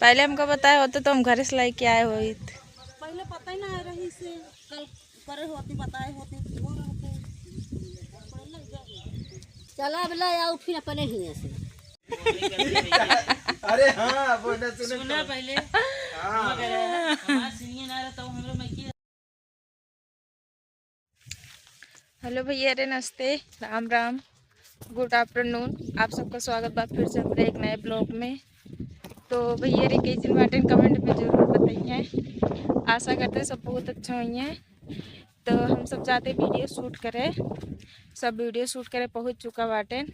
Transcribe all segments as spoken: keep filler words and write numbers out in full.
पहले हमका बताए होते तो हम घरे से लेके आए होइत। पहले पता ही ना रही से, कल करे होती, बताए होती, वो रहते। चला अब ले आओ फिर अपने ही ऐसे। अरे हाँ, वो ना सुने सुना तो। पहले। हाँ। हमार सीनियर ना रहता, वो हमरे में की हेलो भैया रे, नमस्ते, राम राम, गुड आफ्टरनून। आप सबका स्वागत बा फिर से हमरे एक नए ब्लॉग में। तो भैया रे, कैसन बाटेन, कमेंट में जरूर बताइए। आशा करते सब बहुत अच्छा होइए। तो हम सब जाते वीडियो शूट करे, सब वीडियो शूट करे पहुँच चुका बाटेन।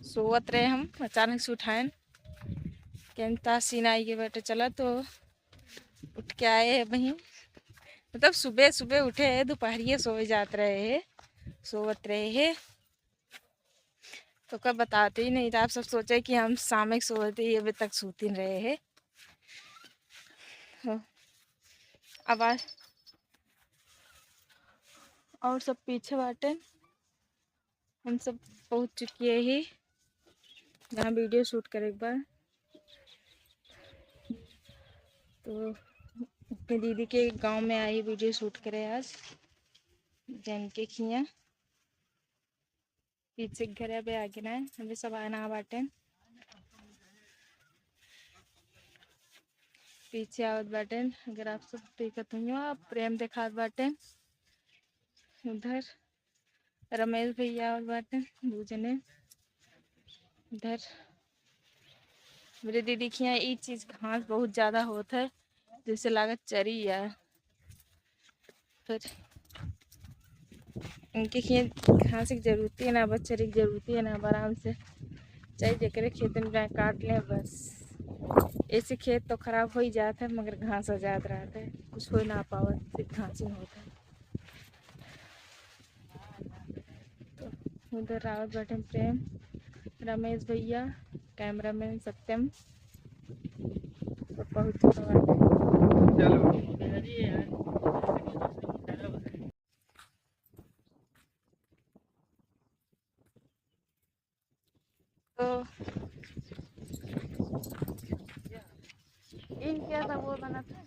सोवत रहे हम, अचानक से उठाएन, कहन ता सीन आई के बेटे चला, तो उठ के आए हैं वहीं। मतलब सुबह सुबह उठे हैं, दोपहरिया सोए जात रहे हैं, सोवत रहे हैं। तो कब बताते ही नहीं था, आप सब सोचे कि हम शाम के सोवत ही अभी तक सूतिन रहे हैं। हाँ। अब आ-, और सब पीछे बाटे। हम सब पहुँच चुकी है ही, जहाँ वीडियो शूट करे के बा। तो अपने दीदी के गांव में आई वीडियो शूट करे आज, जन के खिया। पीछे के घर अबे आगे ना है, हमरे सब आना बाटे। पीछे आवत बाटे, अगर आप सब देखत हुई, आप प्रेम देखात बाटे। उधर रमेश भैया आवत बाटे, दू जने। इधर मेरे दीदी के यहाँ ई चीज घास बहुत ज्यादा होत है, जैसे लागत चरी है। फिर इनके खेत घास की जरूरत है ना, बस चरी की जरूरत है ना, अब आराम से चाहे जेकरे खेत में जाए काट लें बस। ऐसे खेत तो खराब हो ही जात है, मगर घास आ जात रहत है, कुछ हो ना पावत, सिर्फ घास ही होत है। तो उधर आवत बाटे प्रेम, रमेश भैया, कैमरामैन सत्यम, तो पहुँच चुका बाटे। तो इन क्या था वो बना था?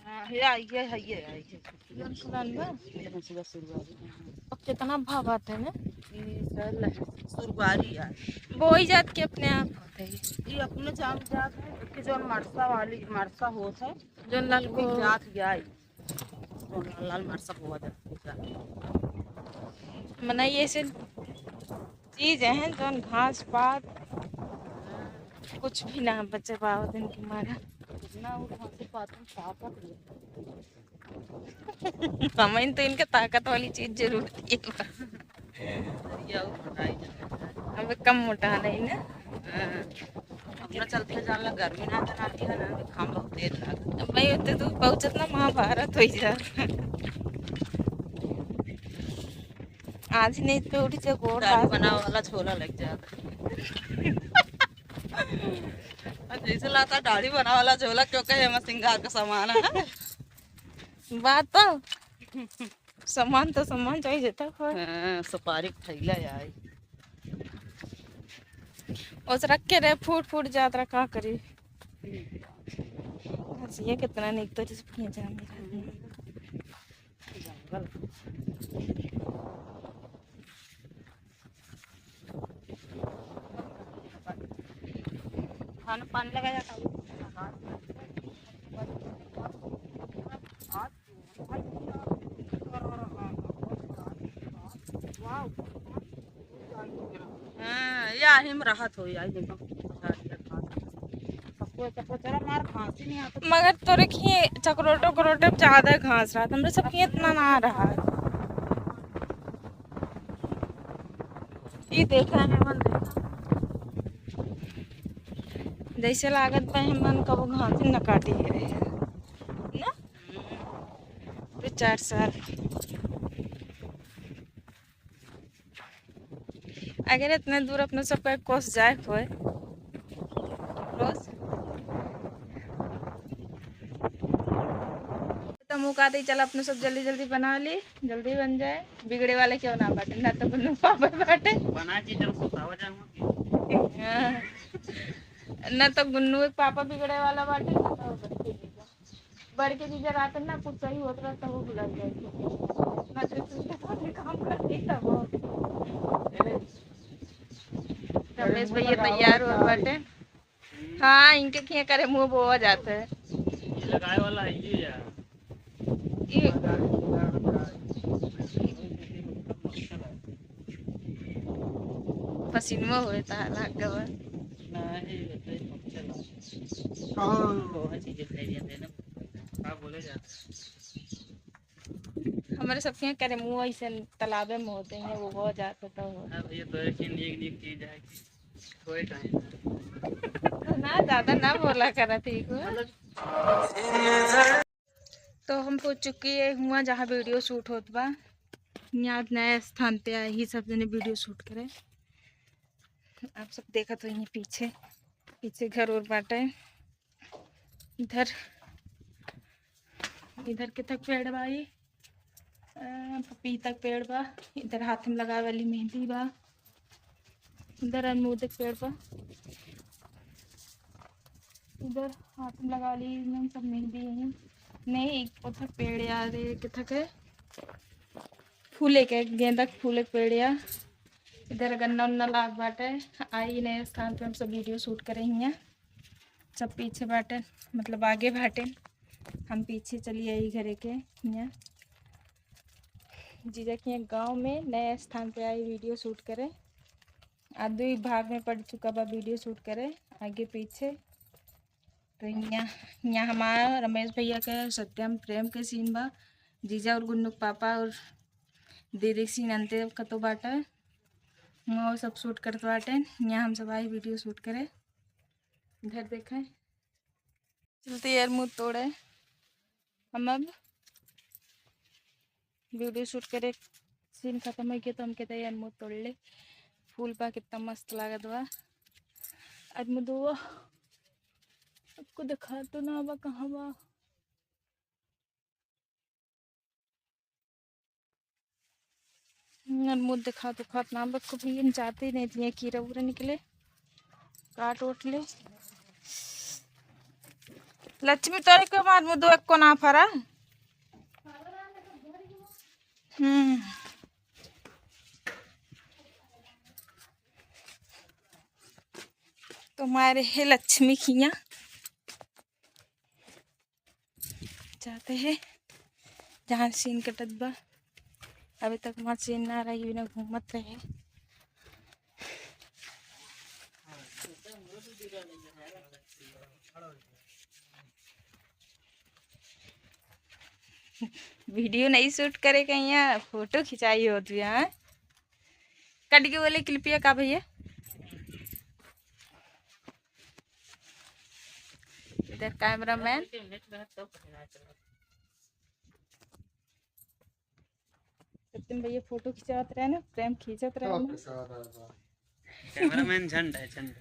हाँ, ये आई है, है ये आई है। जौन पुरान बा? ये मछली सुरबारी, हाँ। अब कितना भाव बाटे ना? ये सर सुरबारी है। बोई जात के अपने आप होते हैं। ये अपने जान जात है कि जौन मरसा वाली, मरसा होत है, जौन लाल वो को जात जाए। लाल मरचा बोआ जाता है। मने ये ऐसे चीज है जौन घास पात कुछ भी ना बचे पावत इनके मारा। इतना वो घास पात में ताकत है। हमें तो इनके ताकत वाली चीज जरूरत है। या वो मोटाई जाता है। अब कम मोटा नहीं ना। हाँ। अपना चलते जान ला, गर्मी ना तो नाती है ना, घाम बहुत तेज लागत। भाई, उतने दूर पहुँचत ना महाभारत हो जा। आज नहीं तो उठ जा गोड़ दाढ़ी हाथ बना वाला झोला लग जाता। और जैसे लाता दाढ़ी बना वाला झोला, क्योंकि ये मत सिंगार का सामान है। बात तो सामान तो सामान चाहिए तो हो। हाँ, सुपारी के थैला आई। ओस रख के रे, फूट फूट जात रहा, का करी? बस ये कितना निक तो जैसे खींचा मेरा। खाना पानी लगा जाता है। हाँ, या हिम रहत हो, या हिम। सबको चकोचरा मार घास ही नहीं आता। मगर तोरे खिए चकरोटे उकरोटे में ज्यादा घास रहत, हमरे सब खिए इतना ना रहत। ई देखा है मन, देखा। जैसे लागत बा हमन कबो घास ही न काटी है रहे। ना? दो चार साल। अगर इतने दूर अपने सबका कोस जाए होए, रोज। तो मुँह कहते ही चला अपने सब जल्दी जल्दी बना ली, जल्दी बन जाए, बिगड़े वाले क्यों ना बाटे, ना तो कोनो पापड़ बाटे। बना जी जब सुतावा जाऊँ। हाँ। ना तो गुन्नू के पापा बिगड़े वाला बाटे, ना तो बड़के जीजा। बड़के जीजा रहते ना, कुछ सही होत रहा, तब वो भुला जाए। ना तो तू के साथे काम करती, तब वो। रमेश भैया तैयार हो बाटे। हाँ, इनके किया करे मुँह बोआ जाता है। ये लगाए वाला है ये यार। ये पसीनवा होए त लाग गवा। नहीं, ये तो मच्छर है। हाँ। बहुत चीजें खाई जाते हैं ना। हाँ, बोले जाते हैं। हमारे सबके यहाँ करे मुँह ऐसे तालाबे में होते हैं, वो बहुत जाते तो हो। हाँ भैया, तो एक ही नीक नीक चीज है कि कोई कहीं ना। ना, ज्यादा ना बोला करा, ठीक हो? तो हम पहुँच चुकी है हुआ, जहाँ वीडियो शूट होत बा। यहाँ नया स्थान पे आए ही सब जने वीडियो शूट करे। आप सब देखत हो, ये पीछे, पीछे घर और बाटे। इधर, इधर के तक पेड़ बा, ये, अ, पपीता के पेड़ बा। इधर हाथ में लगावे वाली मेहंदी बा। इधर अमरूद के पेड़ बा। इधर हाथ में लगा ली, इनमें सब मेहंदी है। नहीं, एक उधर पेड़ यार, ये कितना के फूले के, गेंदा के फूले के पेड़ या। इधर गन्ना उन्ना लाग बाटे। आई नए स्थान पे हम सब वीडियो शूट करे हियाँ। सब पीछे बाटे, मतलब आगे बाटे, हम पीछे चली आई घरे के हियाँ। जीजा के गाँव में नए स्थान पे आई वीडियो शूट करे। आ दुई भाग में पड़ चुका बा वीडियो शूट करे, आगे पीछे। तो यहाँ, यहाँ हमार रमेश भैया के सत्यम प्रेम के सीन बा। जीजा और गुन्नू के पापा और दीदी के सीन अंते कतो बाटे। वहाँ वो सब शूट करत बाटे। यहाँ हम सब आई वीडियो शूट करे। इधर देखें। चलते यार मुँह तोड़े। हम अब वीडियो शूट करे, सीन खत्म हो गया तो हम कहते यार मुँह तोड़ ले। फूल पा कितना मस्त लागत बा। आज मुँह दुआ आपको दिखा तो ना बा, कहाँ बा? हम्म, मुँह दिखा तो खात ना बा, कभी इन जाते ही नहीं दिए, कीड़ा उड़ा निकले, काट उठ ले। लक्ष्मी तोरे के मार मुँह दो एक को ना फरा। हम्म। तो मारे हे लक्ष्मी खिया जाते हैं जहाँ सीन कटत बा। अभी तक वहाँ सीन ना रही, बिना घूमत रहे। वीडियो नहीं शूट करे के, यहाँ फोटो खिंचाई होत बा, हाँ? कट के बोले क्लिपिया का भैया? इधर कैमरामैन। सत्यम भैया फोटो खिंचावत रहे ना, प्रेम खींचत रहे ना। कैमरामैन झंड है, झंड।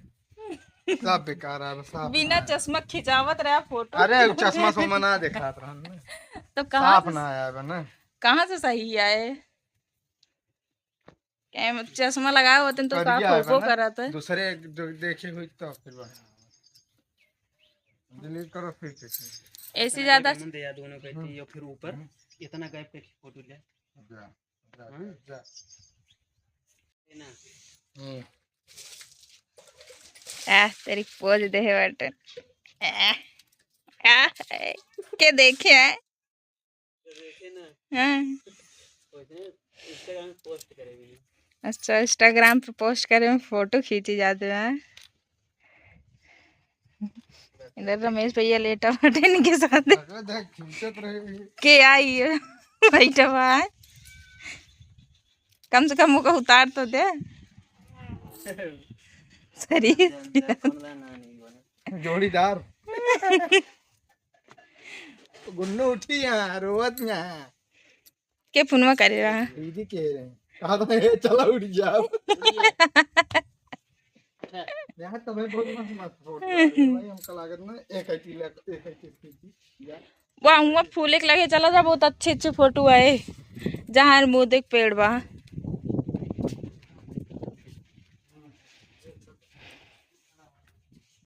सब बेकार है, साफ बिना ना है। चश्मा खिंचावत रहे फोटो। अरे, चश्मा सोमा ना देखात रहन ना। तो कहाँ साफ से, ना आया बा ना। कहाँ से सही आए? कैम-, चश्मा लगाए होते तो करिया साफ है होबो ना। करत है। दूसरे जो देखे हुई तो फिर बढ़िया। डिलीट करो फिर से। ऐसे ज्यादा मन दे यार दोनों के, हम्म। या फिर ऊपर हम्म। इतना गैप पे फोटो ले। जा, जा, हाँ? जा। ये ना। हम्म। आ, तेरी पोज दे है बटन। आ, आ, के देखे है? तो देखे ना। हाँ। वैसे Instagram पे पोस्ट करे भी। अच्छा, Instagram पे पोस्ट करे में फोटो खींची जाते हैं। इधर रमेश भैया लेटा बाटे इनके साथ। लगा देख, खींचत रहे। के आई है? बैठा हुआ है। कम से कम ओका उतार तो दे। सरी। जोड़ीदार। गुन्नू उठी यहाँ, रोवत यहाँ। के फोनवा करे रहा? दीदी के रहे। कहा था, "ए, चला उठ जाओ।" यहाँ तो भाई बहुत मस्त, मस्त फोटो आ रही है भाई, हमका लागत ना, एक आई टी लग-, एक आई टी खींची, या। वाह, हुआ फूल एक लगे, चला जा, बहुत अच्छे, अच्छे फोटो आए। जहाँ अमरूद के पेड़ बा।